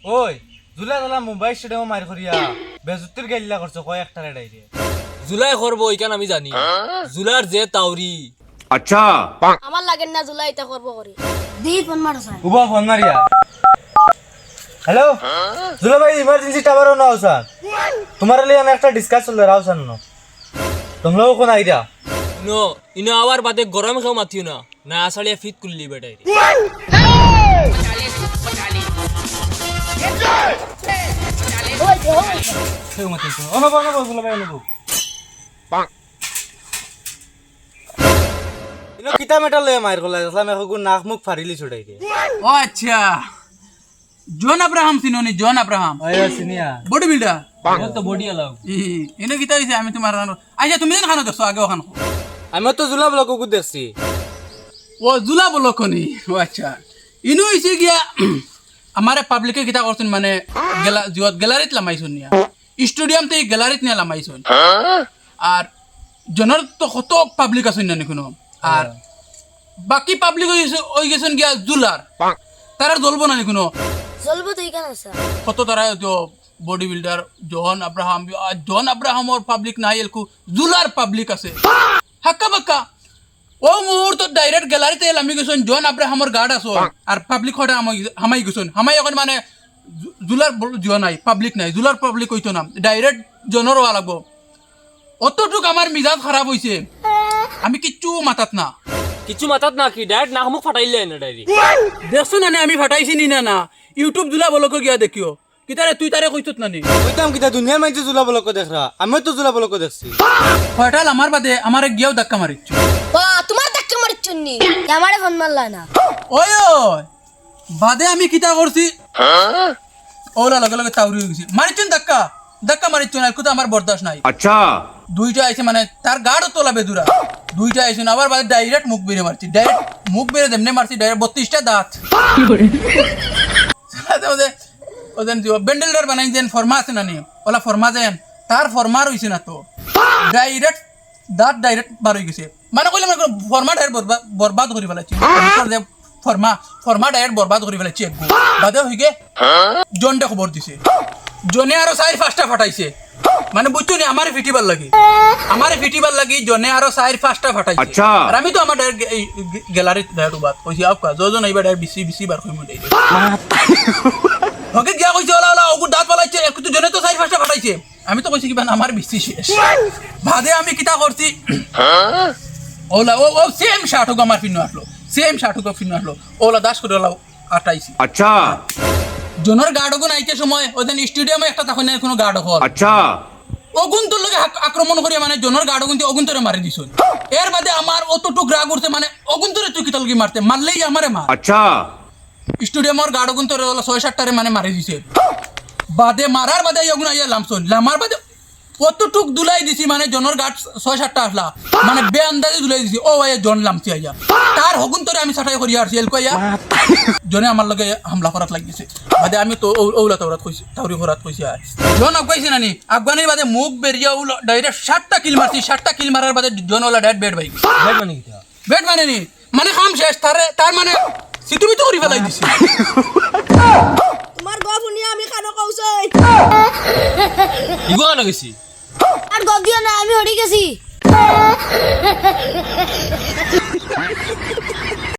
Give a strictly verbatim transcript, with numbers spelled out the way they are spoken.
ওই, জুলা জুলা মুম্বাই স্টেডিয়ামো মাইর করিয়া বেজুতির গাইল্লা করছো কয় একটা রেডাইরে। জুলাই করবো, ইখান আমি জানি। জুলার যে তাউরি। আচ্ছা। আমার লাগের না জুলা ইতা করবো করি। দি ফোন মারো স্যার। উবা ফোন মারিয়া। হ্যালো, জুলা ভাই, ইমার্জেন্সি টাওয়ারো না আও স্যার। তুমার লগে আমি একটা ডিসকাস চললে রাও স্যার ন। তোমরাও কোন আইরা? ইনো, ইনো আওয়ার বাদে গরম কেউ মাতিও না। না আসালিয়া ফিট করলি বেটাই রে। ওই যে, ওই যে। কেউ মাতিও না। অনব, অনব, জুলা ভাই, অনব। ইনো কিতা মেটার লইয়া মাইর করলা, দেখলাম এখন নাক মুখ ফাড়িলি ছুটাই দে। ও আচ্ছা, জন আব্রাহাম চিনো নি? জন আব্রাহাম। ওই, ওই, চিনিয়া। Body builder. ওর তো বডি আলাও। ই, ইনো কিতা অইছে আমি তুমার জানো। আচ্ছা, তুমি যেন খানো দেখছো আগে ওখান। আমি তো জুলা ব্লক কুকুর দেখছি। ও, জুলা ব্লক নি? ও আচ্ছা। ইনো অইছে গিয়া, আমারে পাবলিকে কিতা করছইন মানে, গেলা-, জিওত গ্যালারিত লামাইছইন নিয়া। স্টেডিয়াম তে গ্যালারিত নিয়া লামাইছইন। আর জনর তো কত পাবলিক আছইন না নি কুনো। আর হ্যাঁ। বাকি পাবলিক অই গেছে, অই গেছইন গিয়া জুলার। তারার জ্বলবো না নি কুনো। জ্বলবো তো ইখান আছে। কত তারা তো বডি বিল্ডার, জন আব্রাহাম, আর জন আব্রাহামর পাবলিক নাই, এলকু জুলার পাবলিক আছে। হাক্কা বাক্কা। ও মুহূর্ত ডাইরেক্ট গ্যালারিতে লামি গেছইন, জন আব্রাহামর গার্ড আছইন, আর পাবলিক হঠাৎ হামাই, হামাই গেছইন। হামাই এখন মানে জু-, জুলার বল-, জিও নাই, পাবলিক নাই, জুলার পাবলিক অইতো না, ডাইরেক্ট জনর অওয়া লাগবো। অতটুক আমার মিজাজ খারাপ অইছে, আমি কিচ্ছু মাতাত না। কিচ্ছু মাতাত না কি? ডাইরেক্ট নাক মুখ ফাটাইলে না ডাইরেক্ট। দেখছো না নি আমি ফাটাইছি নি না, না? YouTube জুলা ব্লকো গিয়া দেখিও। কিতারে তুই তারে কইছত না নি? কইতাম কিতা, দুনিয়ার মাইনষে জুলা ব্লকো দেখরা, আমিও তো জুলা ব্লকো দেখছি। কয়টা লামার বাদে আমারে গিয়াও ধাক্কা মারিছ। বা, তুমার ধাক্কা মারিছইন নি? আমারে ফোন মারলা না। ওই, ওই, বাদে আমি কিতা করছি? ওলা লগে লগে তাউরি অই গেছি। মারিছইন ধাক্কা, ধাক্কা মারিছইন, আর কুতা আমার বরদাস্ত নাই। আচ্ছা। দুইটা আইছে মানে তার গাড় তোলা বেদুরা। দুইটা আইছে না, আবার বাদে ডাইরেক্ট মুখ বেরে মারছি, ডাইরেক্ট মুখ বেরে যেমনে মারছি, ডাইরেক্ট বত্রিশটা দাঁত। সাথে ওদের, ওদের যে ব্যান্ডেলটার বানাই যেন ফর্মা আছে না নি, ওলা ফর্মা যেন, তার ফর্মা রইছে না তো। ডাইরেক্ট দাঁত ডাইরেক্ট বার অই গেছে। মানে কইলাম না, ফর্মা ডাইরেক্ট বরবা-, বরবাদ করি ফেলাইছি। যে ফর্মা, ফর্মা ডাইরেক্ট বরবাদ করি ফেলাইছি একগু। বাদে অইগে জনরে খবর দিছে। জনে আরো চাইর পাঁচটা ফাটাইছে। মানে বুঝছো নি, আমারে ফিটিবার লাগি। আমারে ফিটিবার লাগি জনে আরো চাইর পাঁচটা ফাটাইছে। আচ্ছা। আর আমি তো আমার ডাইরেক্ট গে-, এই গে-, গ্যালারিত ডাইরেক্ট উবাত। কইছি, "আউক্কা, যজন আইবা ডাইরেক্ট বিসি, বিসি বার কইমু ডাইরেক্ট।" হকে গিয়া কইছে, "ওলা, ওলা, অগুর দাঁত ফালাইছে, একটু জনে তো চাইর পাঁচটা ফাটাইছে।" আমি তো কইছি কিবা, "না, আমার বিসি শেষ।" বাদে আমি কিতা করছি? ওলা, ও, ও সেম শার্ট অগু আমার ফিনো আসলো, সেম শার্ট অগু ফিনো আসলো, ওলা দাস করে ওলা আটাইছি। আচ্ছা। জনর গার্ড অগুন আইতে সময় ওদের স্টেডিয়ামো একটা তখন কুনো গার্ড অকল। আচ্ছা। অগুন্তর লগে হাক-, আক্রমণ করিয়া মানে জনর গার্ড অগুন্তে অগুন্তরে মারি দিছইন। এর বাদে আমার অতটুক রাগ উঠছে মানে অগুন্তরে তুই কিতার লাগি মারতে, মারলেই আমারে মার। আচ্ছা। স্টেডিয়ামর গার্ড অগুন্তরে ওলা ছয় সাতটারে মানে মারি দিছে। বাদে মারার বাদে অগুন আইয়া লামছইন, লামার বাদে অতটুক দুলাই দিছি, মানে জনর গার্ড ছয় সাতটা আসলা, মানে বেআন্দাজে দুলাই দিছি। ও ভাই, জন লামছি আইয়া, তার হগুন্তরে আমি ছাটাই করিয়া আরছি, এলকু আইয়া জনে আমার লগে হামলা করাত লাগিছে। বাদে আমি তো ও-, ওলা তাওরাত কইছি, তাউরি করাত কইছি আর। জন আগুয়াইছে না নি, আগুয়ানির বাদে মুখ বেরিয়া ওলা ডাইরেক্ট সাতটা কিল মারছি, সাতটা কিল মারার বাদে জন ওলা ডাইরেক্ট বেড ভাই। বেড মানে কিতা? বেড মানে নি, মানে কাম শেষ, তারে, তার মানে সিতুমিতু করি ফেলাই দিছি। তুমার গফ হুনিয়া আমি কানো কউছই। ইগু কানো গেছি? আর গফ দিও না, আমি হরি গেছি।